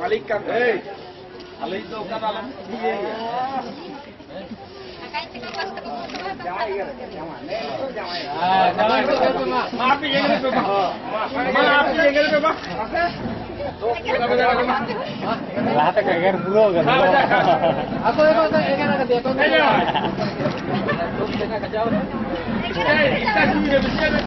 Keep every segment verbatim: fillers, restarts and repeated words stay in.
ᱢᱟᱹᱞᱤᱠ ᱠᱟᱱ ᱛᱟᱭᱟ᱾ ᱟᱞᱮ ᱫᱚ ᱚᱠᱟ ᱫᱚ ᱟᱞᱚᱢ ᱤᱭᱟᱹᱭᱟ᱾ ᱡᱟᱶᱟᱭ ᱜᱮ ᱡᱟᱶᱟᱭ᱾ ᱢᱟ, ᱟᱯᱮ ᱡᱟᱭᱜᱟ ᱨᱮ ᱯᱮ ᱢᱟ᱾ ᱢᱟ, ᱟᱯᱮ ᱡᱟᱭᱜᱟ ᱨᱮ ᱯᱮ ᱢᱟ᱾ ᱞᱟᱦᱟ ᱛᱮ ᱠᱚ ᱮᱜᱮᱨ ᱯᱩᱨᱟᱹᱣ ᱠᱟᱱᱟ᱾ ᱟᱠᱚ ᱜᱮᱠᱚ ᱮᱜᱮᱨ ᱟᱠᱟᱫᱮᱭᱟ ᱠᱚ᱾ ᱮᱭ, ᱮᱴᱟᱜ ᱡᱩᱢᱤ ᱨᱮ ᱵᱮᱥᱤ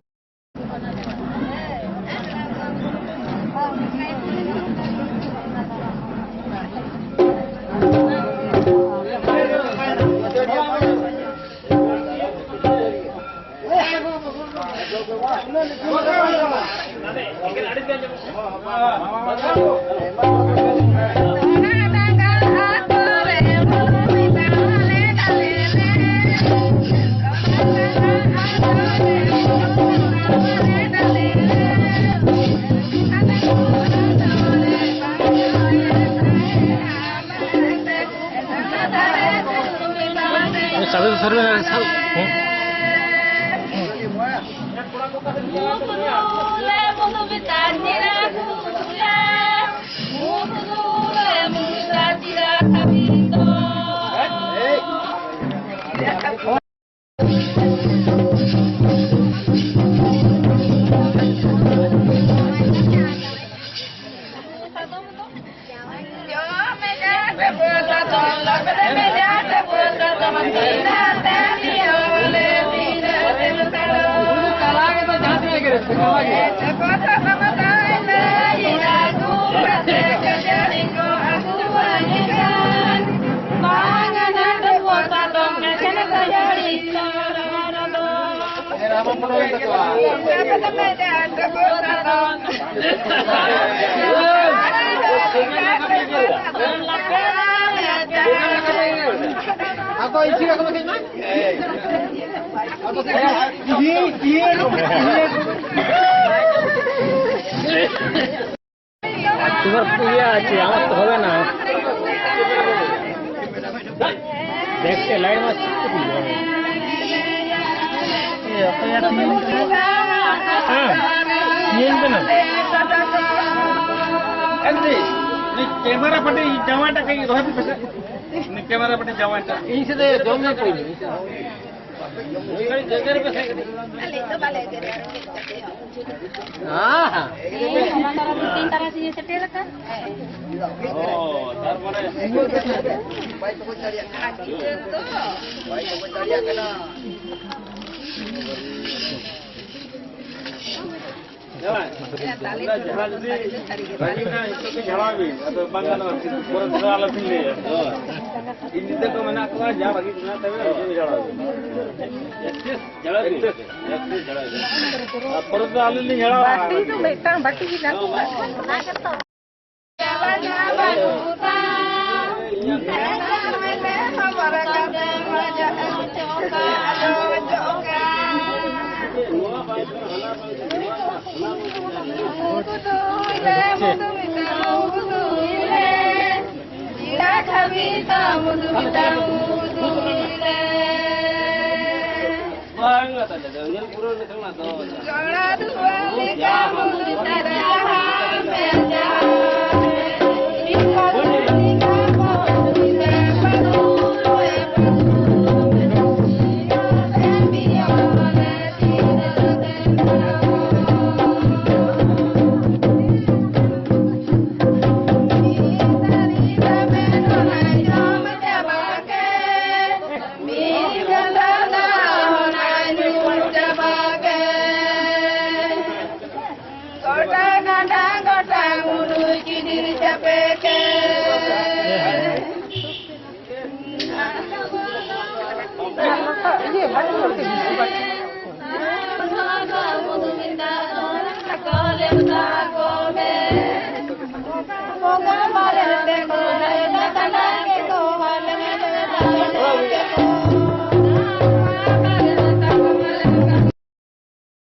ᱥᱟᱵᱮ ᱥᱟᱵᱮ ᱥᱟᱵ᱾ ᱟᱠᱚ ᱤᱪᱤ ᱟᱠᱚ ᱢᱟ ᱠᱟᱹᱡ ᱢᱟ᱾ ᱟᱠᱚ ᱥᱮ ᱤᱭᱟᱹ, ᱤᱭᱟᱹ, ᱤᱭᱟᱹ᱾ তোমার ইয়ে আছে, আমার তো হবে না। দেখতে লাইন মাছ। হ্যাঁ। ᱮᱱᱛᱮ, ᱱᱩᱭ ᱠᱮᱢᱮᱨᱟ ᱯᱟᱴᱤ ᱡᱟᱶᱟᱭ ᱴᱟᱜ ᱠᱟᱹᱡ ᱨᱚᱦᱚᱭ ᱯᱮᱥᱮ᱾ ᱱᱩᱭ ᱠᱮᱢᱮᱨᱟ ᱯᱟᱴᱤ ᱡᱟᱶᱟᱭ ᱴᱟᱜ᱾ ᱤᱧ ᱥᱮᱫ ᱫᱚ ᱡᱚᱢ ᱧᱩ ᱠᱚ ᱤᱧ᱾ ᱟᱞᱮ ᱫᱚ ᱵᱟᱞᱮ ᱜᱮᱨᱟ᱾ ᱦᱮᱸ, ᱦᱮᱸ᱾ ᱦᱮᱸ, ᱚᱱᱟ ᱫᱚ ᱟᱨᱚ ᱛᱤᱱ ᱛᱟᱨᱟᱥᱤᱧ ᱮ ᱥᱮᱴᱮᱨ ᱟᱠᱟᱱ᱾ ᱚ, ᱛᱟᱨᱯᱚᱨᱮ ᱟᱨ ᱜᱤᱫᱽᱨᱟᱹ ᱫᱚ ᱡᱟᱦᱟᱸ ᱡᱩᱫᱤ ᱵᱷᱟᱹᱜᱤ ᱠᱷᱟᱱ ᱱᱤᱛᱚᱜ ᱜᱮ ᱡᱷᱟᱲᱟᱣ ᱵᱤᱱ, ᱟᱫᱚ ᱵᱟᱝ ᱜᱟᱱᱚᱜᱼᱟ, ᱯᱚᱨᱮ ᱛᱮᱫᱚ ᱟᱞᱚᱵᱤᱱ ᱞᱟᱹᱭᱟ᱾ ᱤᱧ ᱱᱤᱛᱚᱜ ᱠᱚ ᱢᱮᱱᱟᱜ ᱠᱚᱣᱟ, ᱡᱟ ᱵᱷᱟᱹᱜᱤ ᱢᱮᱱᱟᱜ ᱛᱟᱵᱮᱱᱟ, ᱩᱱᱠᱩ ᱜᱮ ᱡᱷᱟᱲᱟᱣ ᱵᱤᱱ᱾ ᱡᱷᱟᱲᱟᱣ ᱵᱤᱱ᱾ ᱟᱨ ᱯᱚᱨᱮ ᱛᱮᱫᱚ ᱟᱹᱞᱤᱧ ᱞᱤᱧ ᱡᱷᱟᱲᱟᱣᱟ᱾ ᱵᱟᱹᱴᱤ ᱫᱚ ᱢᱤᱫᱴᱟᱝ ᱵᱟᱹᱴᱤ ᱜᱮ ᱧᱟᱢᱚᱜᱼᱟ᱾ ᱜᱚᱴᱟ ᱜᱟᱰᱟ, ᱜᱚᱴᱟ ᱢᱩᱰᱩ ᱪᱤᱰᱤᱨ ᱪᱟᱯᱮ ᱠᱮ᱾ ᱤᱭᱟᱹ, ᱵᱟᱹᱴᱤ ᱵᱟᱹᱴᱤ᱾